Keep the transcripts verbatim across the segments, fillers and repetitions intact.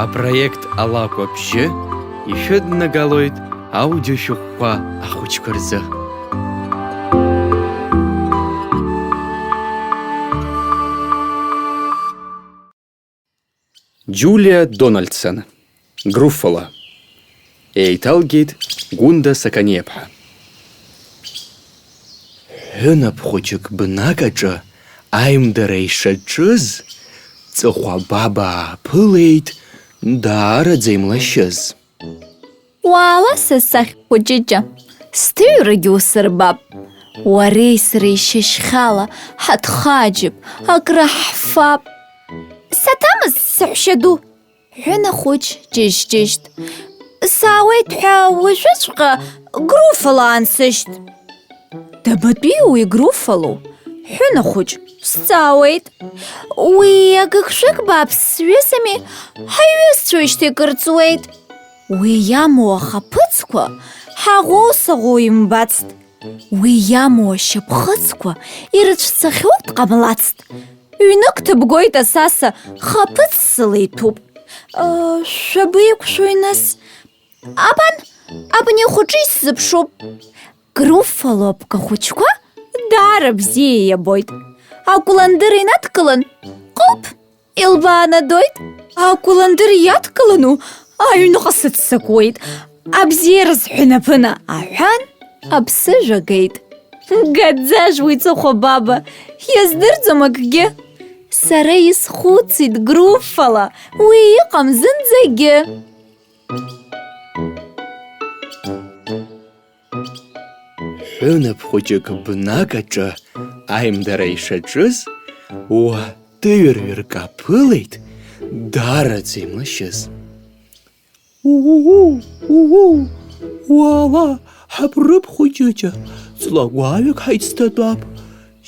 Апроект Алакә абжьы ишәыднагалоит аудиошәҟәқәа ахәыҷқәа рзы. Џьулиа Дональдсон, Груффало. Еиҭалгеит Гәында Сақаниаԥҳа. Ҳәынаԥ хәыҷык бнак аҿы аимдара ишаҿыз, Ҵыхәа Баба ааԥылеит, даараӡа имлашьыз. Уаала са сахь, хәыҷыҷа, сҭыҩрагьы усырбап. Уареи сареи шьыжьхьала ҳаҭхаџьып, акраҳфап. Саҭамыз, саҳәшьаду, ҳәынахәыҷ џьыжь-џьыжьт. Саауеит ҳәа уажәыҵәҟьа Груффало аансышьт. Дабатәиу уи Груффало, ҳәынахәыҷ, сҵаауеит. Уи агыгшәыг бааԥс сҩызами, ҳаиҩызцәоижьҭеи кыр ҵуеит. Уи иамоу ахаԥыцқәа ҳаӷоу-саӷоу имбацт. Уи иамоу ашьапхыцқәа ирыцәцахьоу дҟамлацт. Ҩнык ҭыбгоит асаса, хаԥыцла иҭәуп. Ыы, шәабеиқәшәои нас? Абан, абни ахәыҷы исзыԥшуп. Груффало абгахәыҷқәа даара бзиа иабоит. Акәландыр инадкылан, ҟылԥ, илбаанадоит. Акәландыр иадкылану аҩныҟа сыццакуеит. Абзиараз ҳәынаԥына аҳәан, аԥсыжәа геит. Гаӡажә уи Ҵыхәа Баба, иаздырӡом акгьы. Сара исхәыцит Груффало, уи иҟам зынӡагьы. Ҳәынаԥ хәыҷык бнак аҿы аимдара ишаҿыз, уа тыҩырҩырк аԥылеит, даараӡа имлашьыз. Уу, уу, уаала, ҳаԥрыԥ хәыҷыҷа, ҵла гәаҩак ҳаицҭатәап,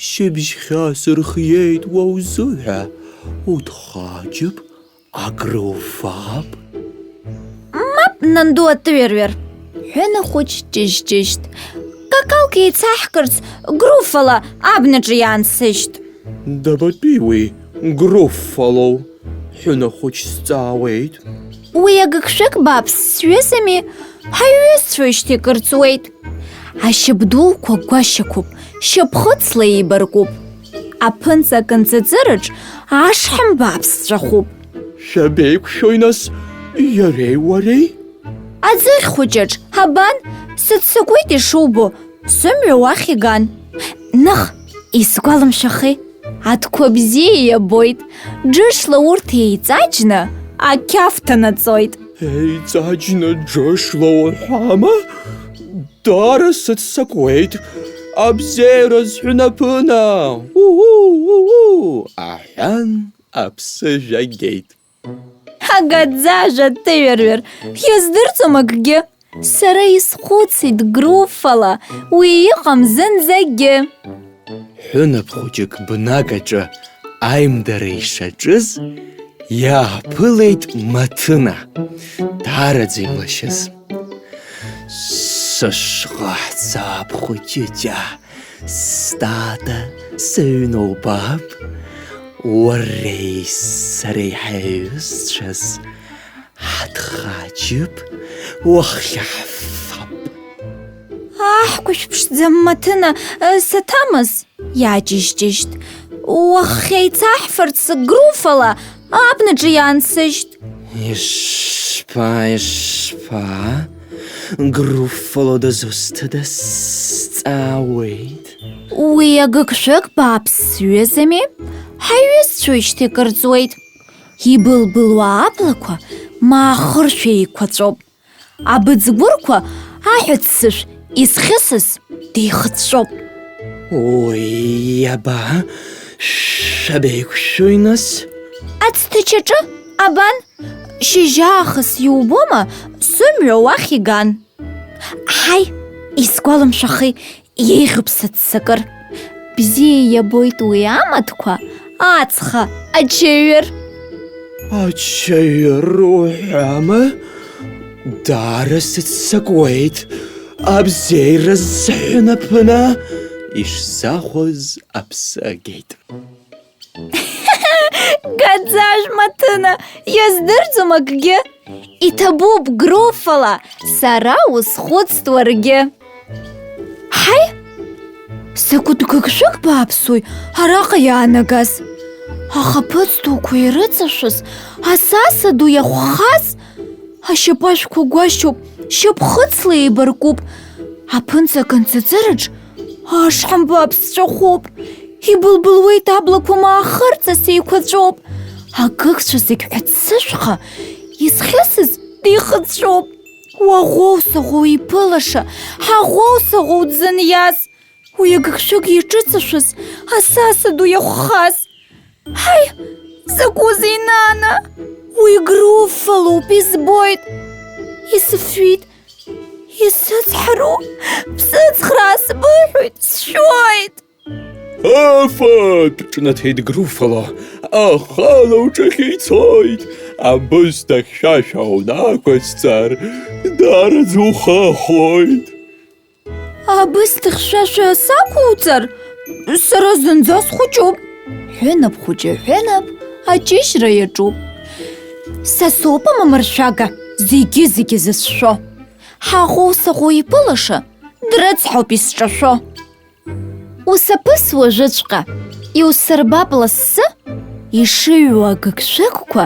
шьыбжьхьа сырхиеит уа узыҳәа, уҭхаџьып, агрофап. Мап, нанду атыҩарҩар, ҳәынахәыҷ ҷыжь-ҷыжьт. Какалк еицаҳкырц Груффало абнаҿы иаансышьт. Дабатәи уи Груффало, ҳәынахәыҷ сҵаауеит. Уи агыгшәыг бааԥс сҩызами, ҳаиҩызцәоижьҭеи кыр ҵуеит. Ашьапдуқәа гәашьақәоуп, шьапхыцла еибаркуп. Аԥынҵа акынҵаҵыраҿ ашҳам бааԥс ҵәахуп. Шәабеиқәшәои нас, иареи уареи? Аӡыхь хәыҷаҿ, абан, сыццакуеит ишубо, сымҩа уахь иган. Ных, исгәаламшәахеи, атәқәа бзиа иабоит, џышла урҭ еиҵаџьны ақьаф ҭанаҵоит. Еиҵаџьны џышла уҳәама? Даара сыццакуеит, абзиара зҳәынаԥына, уу-уу, уу-уу, аҳәан, аԥсыжәа геит. Агаӡажәа ҭыҩарҩыр, иаздырӡом акгьы. Сара исхәыцит Груффало, уи иҟам зынӡагьы. Ҳәынаԥ хәыҷык бнак аҿы аимдара ишаҿыз, иааԥылеит Маҭына, даараӡа имлашьыз. Сышҟа ҳцап, хәыҷыҷа, стата, сыҩны убап, уареи сареи ҳаиҩызцәаз, ҳаҭхаџьып, уаххьаҳфап. Аҳкәажә ԥшӡа, Маҭына, саҭамыз, иааҷыжь-ҷыжьт. Уаххьа еицаҳфарц Груффало абнаҿы иаансыжьт. Ишԥа, ишԥа? Груффало дызусҭада, сҵаауеит. Уи агыгшәыг бааԥс сҩызами, ҳаиҩызцәоижьҭеи кыр ҵуеит. Ибылбылуа аблақәа ма ахыршәа еиқәаҵәоуп. Абыҵгәырқәа аҳәа ццышә изхьысыз деихыҵәҵәоуп. Уи иаба, шәабеиқәшәои нас? Ацҭычаҿы, абан, шьыжьаахыс иубома, сымҩа уахь иган. Ҳаи, исгәаламшәахеи, иеиӷьуп сыццакыр. Бзиа иабоит уи амаҭқәа, ацха ачаҩыр. Ачаҩыр уҳәама? Даара сыццакуеит, абзиара зҳәынаԥына ишзахәоз аԥсы агеит. Гаӡажә Маҭына, иаздырӡом акгьы. Иҭабуп, Груффало, сара усхәыцт уаргьы. Ҳаи! Закәытә гыгшәыг бааԥсуи араҟа иаанагаз! Ахаԥыц дуқәа ирыҵашәыз, асаса ду иахәхаз, ашьапашәқәа гәашьоуп, шьапхыцла еибаркуп, аԥынҵа канцыӡыраҿ ашҳам бааԥс ҵәахуп, ибылбылуеит аблақәа, маахырҵас еиқәаҵәоуп, агыгцәа зегь ҳәа ццышәха, изхьысыз дихыҵәҵәоуп. Уаӷоу-саӷоу иԥылаша, ҳаӷоу-саӷоу дзыниаз, уи агыгшәыг иҿыҵашәаз, асаса ду иахәхаз. Ҳаи, закәызеи, нана? Уи Груффалоуп, избоит. Исыфҩит, исыцҳару? Бсыцхраа сбыҳәоит, сшәоит! Афатә! Ҿнаҭит Груффало, ахала уҿахьы ицоит, абысҭа хьшәашәа унақәысҵар, даараӡа ухы ахоит. Абысҭа хьшәашәа сақәуҵар, сара зынӡа схәыҷуп. Ҳәынаԥ хәыҷы ҳәынаԥ аҷыжьра иаҿуп. Са соуп амамыршәага зегьы-зегьы зыцәшәо. Ҳаӷоу-саӷоу иԥылаша дрыцҳауп исҿашәо. Усаԥыс уажәыҵәҟьа, иусырбап лассы, ишыҩуа агыгшәыгқәа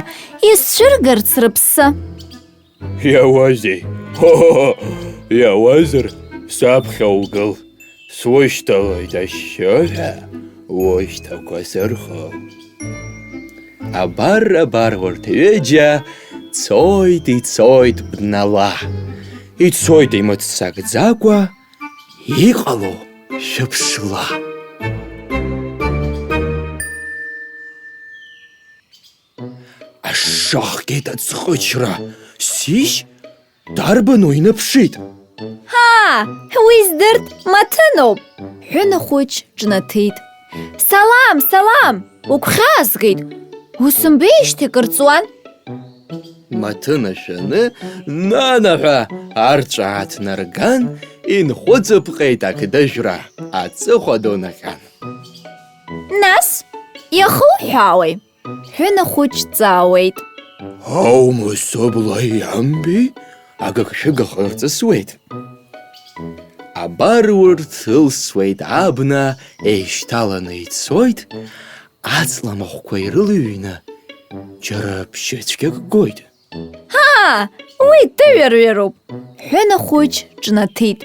исцәыргарц рыԥсы. Иауазеи? Ҳо-ҳо-ҳо! Иауазар, саԥхьа угыл, сушьҭалоит ашьшьыҳәа, ушьҭақәа сырхыл. Абар, абар урҭ ҩыџьа цоит, ицоит бнала. Ицоит имыццакӡакәа, иҟало шәыԥшла. Ашша ахгеит аӡхыҽра, сишь, дарбану инаԥшит? Ҳаа, уи здырт, Маҭыноуп! Ҳәына хәыҷ ҿнаҭит. Салам, салам! Угәхьаазгеит! Усымбеижьҭеи кыр ҵуан? Маҭына шәаны, нана ҳәа арҵәаа ааҭнарган, инхәыҵыԥҟеит ақдыжәра, аҵыхәа ду наҟьан. Нас, иахуҳәаауеи? Ҳәына хәыҷ ҵаауеит. Аума сыбла иамби, агыгшәыг ахырҵысуеит. Абар урҭ ылсуеит абна, еишьҭаланы ицоит, аҵла махәқәа ирылыҩны, џьара бжьыцәгьак гоит. Ҳаа, уи ҭыҩарҩароуп, ҳәына хәыҷ ҿнаҭит.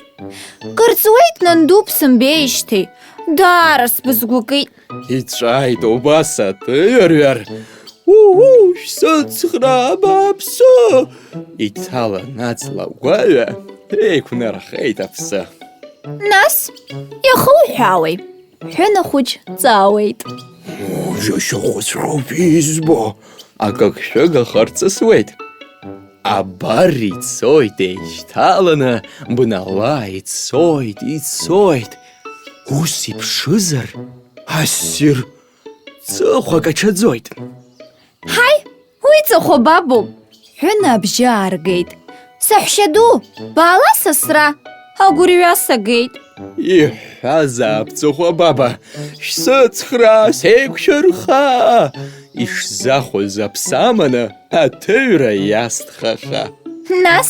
Кыр ҵуеит, нанду, бсымбеижьҭеи, даара сбызгәыкит. Иҵәааит убас аҭыҩарҩар. Уу, шәсыцхраа, бааԥсы! Иҭалан аҵла гәаҩа, еиқәнархеит аԥсы. Нас, иахуҳәаауеи? Ҳәына хәыҷ ҵаауеит. Џьашьахәыцроуп избо. Агыгшәыг ахырҵысуеит. Абар ицоит еишьҭаланы, бнала ицоит, ицоит. Ус иԥшызар, ассир, ҵыхәак аҽаӡоит. Ҳаи, уи ҵыхәа бабуп! Ҳәына абжьы ааргеит. Саҳәшьаду, баала сасра, агәырҩа сагеит. Иҳәазаап ҵыхәа баба, шәсыцхраа, сеиқәшәырха! Ишзахәоз аԥсы аманы аҭыҩра иасҭхаха. Нас,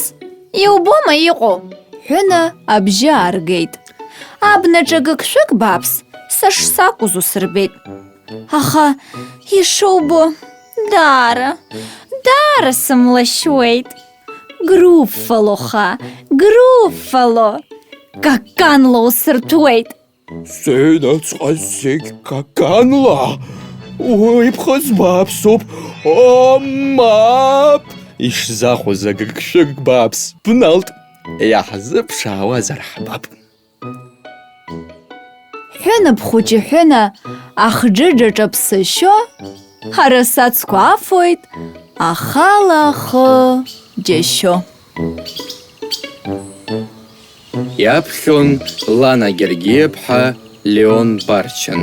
иубома иҟоу? Ҳәына абжьы ааргеит. Абнаҿ агыгшәыг бааԥс, са шсакәыз усырбеит. Аха, ишубо, даара, даара сымлашьуеит. Груффалоха, Груффало, каканла усырҭәуеит. Сыҩныҵҟа зегь каканла, уи ԥхыӡ бааԥсуп, о, мап! Ишзахәоз агыгшәыг бааԥс бналт, иаҳзыԥшаауазар ҳбап. Ҳәынаԥ хәыҷы ҳәына ахџыџаҿ аԥсы шьо, ҳарасацқәа афоит, ахала ахы џьашьо. Иаԥхьон Лана Гергиаԥҳа, Леон Барчан.